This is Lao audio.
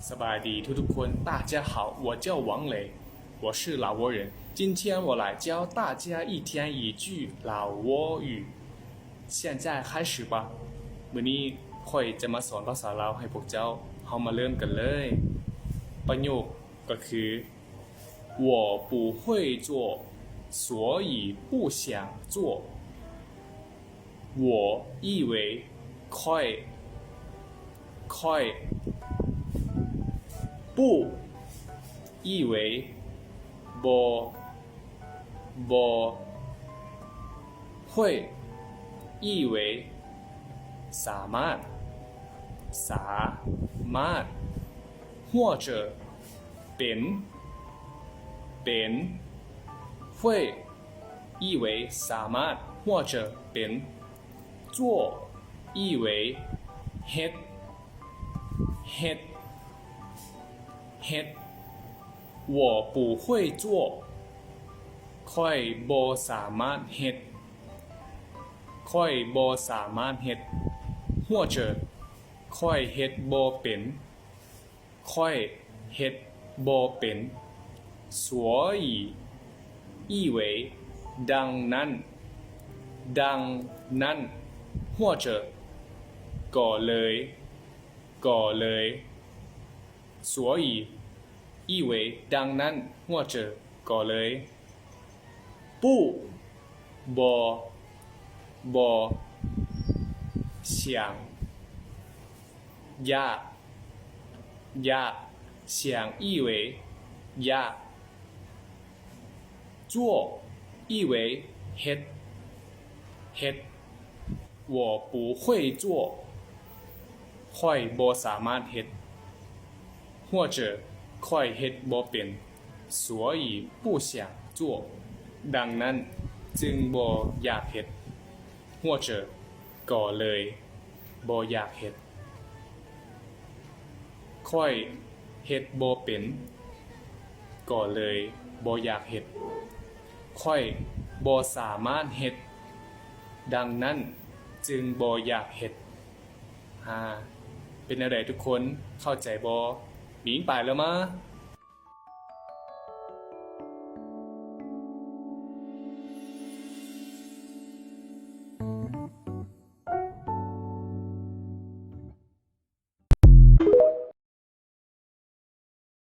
ສະບາຍດີທຸກໆຄົນ. 大家好，我叫王磊，我是老挝人。今天我来教大家一天一句老挝语。现在开始吧。 ມື້ນີ້ຂ້ອຍຈະມາສອນພາສາລາວໃຫ້ພວກເຈົ້າ. ເຮົາມາເລີ່ມກັນເລີຍ. ປະໂຫຍກກໍຄື 我不会做，所以不想做。 我 意为 ຂ້ອຍ ຂ້ອຍ 不 意为 ບໍ່ ບໍ່ 会 意为 ສາມາດ ສາມາດ 或者 ເປັນ ເປັນ 会 意为 ສາມາດ 或者 ເປັນ 做 意为 ເຮັດ ເຮັດ ເຮັດ 我不会做 ຂ້ອຍບໍ່ສາມາດເຮັດ ຂ້ອຍບໍ່ສາມາດເຮັດ 或者 ຂ້ອຍເຮັດບໍ່ເປັນ ຂ້ອຍເຮັດບໍ່ເປັນ 所以 意为 ດັ່ງນັ້ນ ດັ່ງນັ້ນ 或者 ກໍເລີຍ ກໍເລີຍ 所以 意为 ດັ່ງນັ້ນ 或者 ກໍເລີຍ 不 ບໍ່ ບໍ່ 想 ຢາກ ຢາກ 想 意为 ຢາກ 做 意为 ເຮັດ ເຮັດ 我不会做 ຂ້ອຍບໍ່ສາມາດເຮັດ 或者 ຂ້ອຍເຮັດບໍ່ເປັນ 所以不想做 ດັ່ງນັ້ນຈຶ່ງບໍ່ຢາກເຮັດ 或者 ກໍເລີຍບໍ່ຢາກເຮັດ ຂ້ອຍເຮັດບໍ່ເປັນ ກໍເລີຍບໍ່ຢາກເຮັດ ຂ້ອຍບໍ່ສາມາດເຮັດ ດັ່ງນັ້ນຈຶ່ງບໍ່ຢາກເຮັດ. ອາ ເປັນແນວໃດທຸກຄົນ ເຂົ້າໃຈບໍ່? ມີງປາຍແລ້ວມາ.